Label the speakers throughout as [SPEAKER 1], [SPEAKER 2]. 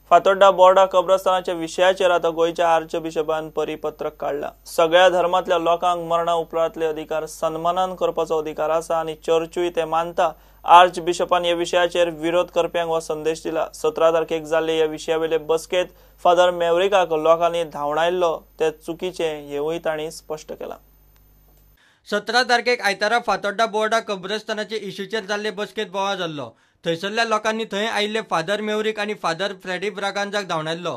[SPEAKER 1] फातोड्डा बोर्डा कब्रस्तानाच्या विशयाचेर आतां गोंयच्या आर्च बिशपान परिपत्रक काडला। सगळ्या धर्मांतल्या लोकांक मरणा उपरांतले अधिकार सन्मानान करपाचो अधिकार आसा आनी चर्चूय ते मानता। आर्च बिशपान ह्या विशयाचेर विरोध करप्यांक हो संदेश दिला। 17 तारखेक जाल्ले ह्या विशयावेले बसकेंत फादर मेवरिकाक लोकांनी धांवडायल्लो ते चुकीचे हेवूय तांणी स्पश्ट केलां।
[SPEAKER 2] 17 तारखेक आयतारा फातोड्डा बोर्डा कब्रस्तानाचे इश्यूचेर जाल्ले बसकेंत बोवाळ जाल्लो। थंयसरल्या लोकांनी थंय आयिल्ले फादर मेवरीक आनी फादर फ्रेडी ब्रागांजाक धांवडायल्लो।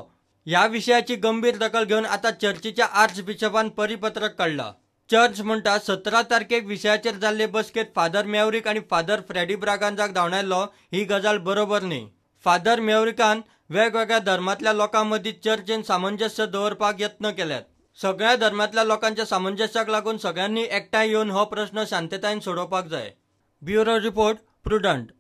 [SPEAKER 2] ह्या विशयाची गंभीर दखल घेवन आतां चर्चीच्या आर्च बिशपान परिपत्रक काडलां। चर्च म्हणटा 17 तारखेक विशयाचेर जाल्ले बसकेंत फादर मेवरीक आनी फादर फ्रेडी ब्रागांजाक धांवडायल्लो ही गजाल बरोबर न्ही। फादर मेवरिकान वेगवेगळ्या धर्मांतल्या लोकां मदीं चर्चेन सामंजस्य दवरपाक यत्न केल्यात। सगळ्या धर्मांतल्या लोकांच्या सामंजस्याक लागून सगळ्यांनी एकठांय येवन हो प्रश्न शांततायेन सोडोवपाक जाय। Bureau report, Prudent.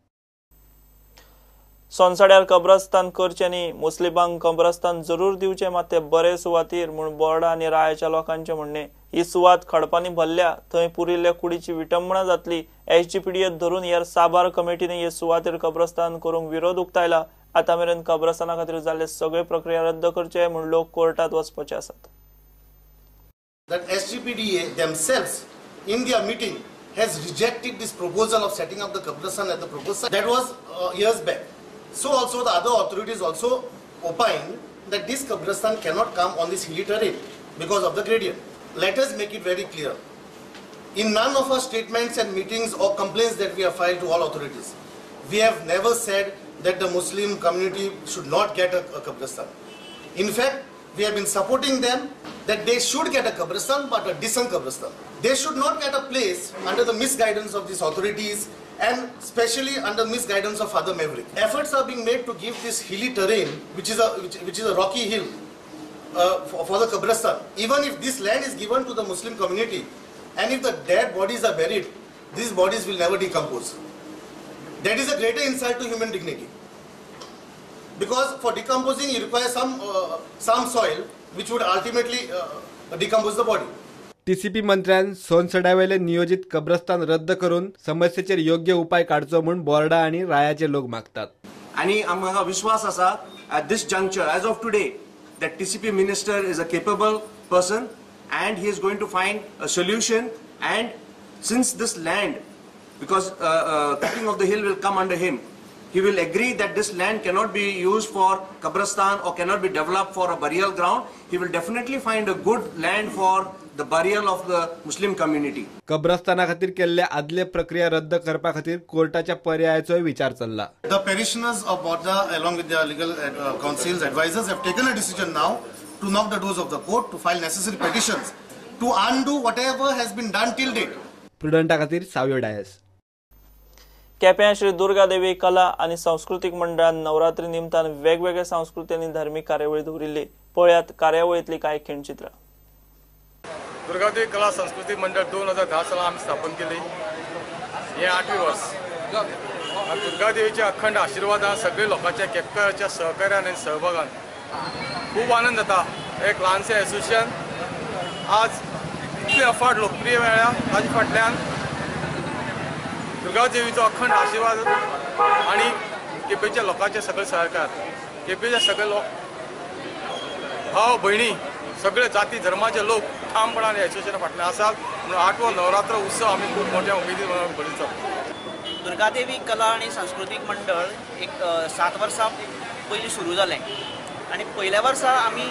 [SPEAKER 1] सोनसाड्यार कब्रस्तान करचें न्ही, मुस्लिमांक कब्रस्तान जरूर दिवचें, मात ते बरे सुवातीर म्हूण बोर्डा आनी रायाच्या लोकांचें म्हणणें। ही सुवात खडपांनी भरल्या, थंय पुरिल्ल्या कुडीची विटंबणा जातली। एसजीपीडीए धरून ह्या साबार कमिटीने हे सुवातेर कब्रस्तान करूंक विरोध उक्तायला। आतां मेरेन कब्रस्ताना खातीर जाल्ले सगळे प्रक्रिया रद्द करचे म्हूण लोक कोर्टात वचपाचे आसात।
[SPEAKER 3] That SGPDA themselves in their meeting has rejected this proposal of setting up the Kabrastan at the proposed site. That was years back. So also the other authorities also opined that this Kabrastan cannot come on this hilly terrain because of the gradient. Let us make it very clear. In none of our statements and meetings or complaints that we have filed to all authorities, we have never said that the Muslim community should not get a Kabrastan. In fact, we have been supporting them that they should get a Kabrastan, but a decent Kabrastan. They should not get a place under the misguidance of these authorities and especially under misguidance of Father Maverick. Efforts are being made to give this hilly terrain, which is a rocky hill, for the Kabrastan. Even if this land is given to the Muslim community and if the dead bodies are buried, these bodies will never decompose. That is a greater insult to human dignity. Because for decomposing you require some soil which would ultimately decompose the body.
[SPEAKER 4] TCP मंत्र्यान सोनसड्यावेले नियोजित कब्रस्तान रद्द करून समस्येचेर योग्य उपाय काडचो म्हूण बोर्डा आनी रायाचे लोक मागतात।
[SPEAKER 5] आनी आमकां विश्वास आसा at this juncture as of today that TCP minister is a capable person and he is going to find a solution. And since this land, because cutting of the hill will come under him, he will agree that this land cannot be used for Kabrastan or cannot be developed for a burial ground. He will definitely find a good land for the burial of the Muslim community.
[SPEAKER 4] कब्रस्ताना खातीर केल्ले आदले प्रक्रिया रद्द करपा खातीर कोर्टाच्या पर्यायाचोय विचार चल्ला.
[SPEAKER 3] The parishioners of Borda along with their legal counsels, advisors have taken a decision now to knock the doors of the court, to file necessary petitions to undo whatever has been done till date.
[SPEAKER 4] प्रुडंटा खातीर साव्यो डायस.
[SPEAKER 1] केप्यां श्री दुर्गा देवी कला आनी सांस्कृतीक मंडळान नवरात्री निमतान वेगवेगळे सांस्कृतीक आनी धार्मीक कार्यावळी दवरिल्ली. पळयात कार्यावळींतली कांय खिणचित्रां.
[SPEAKER 6] दुर्गादेवी कला संस्कृती मंडळ 2010 सालान आमी स्थापन केली. हें 8वी वर्स. दुर्गादेवीच्या अखंड आशिर्वादान सगळे लोकांच्या केपेकाराच्या सहकार्यान आनी सहभागान खूब आनंद जाता. एक ल्हानशें एसोसिएशन आज इतलें अफाट लोकप्रिय मेळ्ळ्या ताजे फाटल्यान दुर्गादेवीचो अखंड आशिर्वाद आनी केपेच्या लोकांचे सगळे सहकार. केपेचे सगळे लोक, भाव भयणी, सगळे जाती धर्माचे लोक ठामपणान एसोसिएशना फाटल्यान आसात. म्हणून 8वो नवरात्र उत्सव आमी खूब मोठ्या उमेदीन मनयतात.
[SPEAKER 7] दुर्गादेवी कला आनी सांस्कृतीक मंडळ एक 7 वर्सां पयलीं सुरू जालें आनी पयल्या वर्सा आमी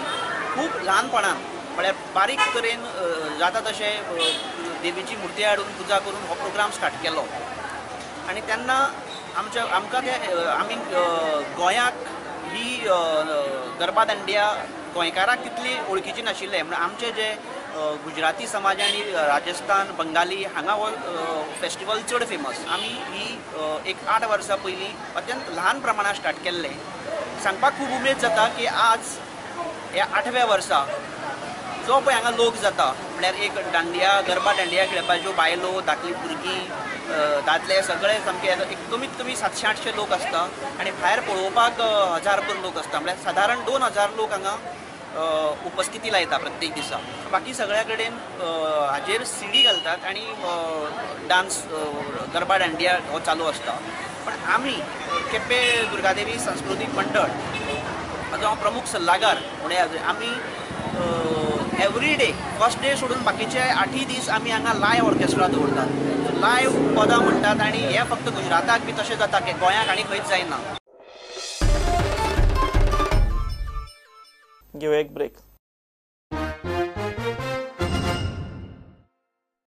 [SPEAKER 7] खूब ल्हानपणान म्हळ्यार बारीक तरेन जाता तशें देवीची मुर्ती हाडून पुजा करून हो प्रोग्राम स्टार्ट केलो. आनी तेन्ना आमकां ते आमी गोंयाक ही गरबा दांडिया गोंयकाराक तितली वळखीची नाशिल्ले, म्हणून आमचे जे गुजराती समाज आनी राजस्थान, बंगाली हांगा हो फेस्टिवल चड फेमस. आमी ही एक 8 वर्सां पयलीं अत्यंत ल्हान प्रमाणांत स्टार्ट केल्लें. सांगपाक खूब उमेद जाता की आज ह्या 8व्या वर्सा जो पळय हांगा लोक जाता, म्हळ्यार एक दांडिया, गरबा दांडिया खेळपाच्यो बायलो, धाकली भुरगीं, दादले सगळे सामके एक कमीत कमी 700-800 लोक आसता आनी भायर पळोवपाक 1000 लोक आसता. म्हळ्यार सादारण 2000 लोक हांगा उपस्थिती लायता प्रत्येक दिसा. बाकी सगळ्या कडेन हाजेर सीडी घालतात आनी डान्स गरबा दांडिया हो चालू आसता. पण आमी केपें दुर्गादेवी सांस्कृतीक मंडळ हाजो हांव प्रमुख सल्लागार म्हणून आमी एवरी डे फर्स्ट डे सोडून बाकीचे 8 दीस आमी हांगा लायव्ह ऑर्केस्ट्रा दवरतात. लायव्ह पदां म्हणटात आनी हें फक्त गुजराताक बी तशें जाता की गोंयाक आनी खंयच जायना.
[SPEAKER 1] घेवया एक ब्रेक.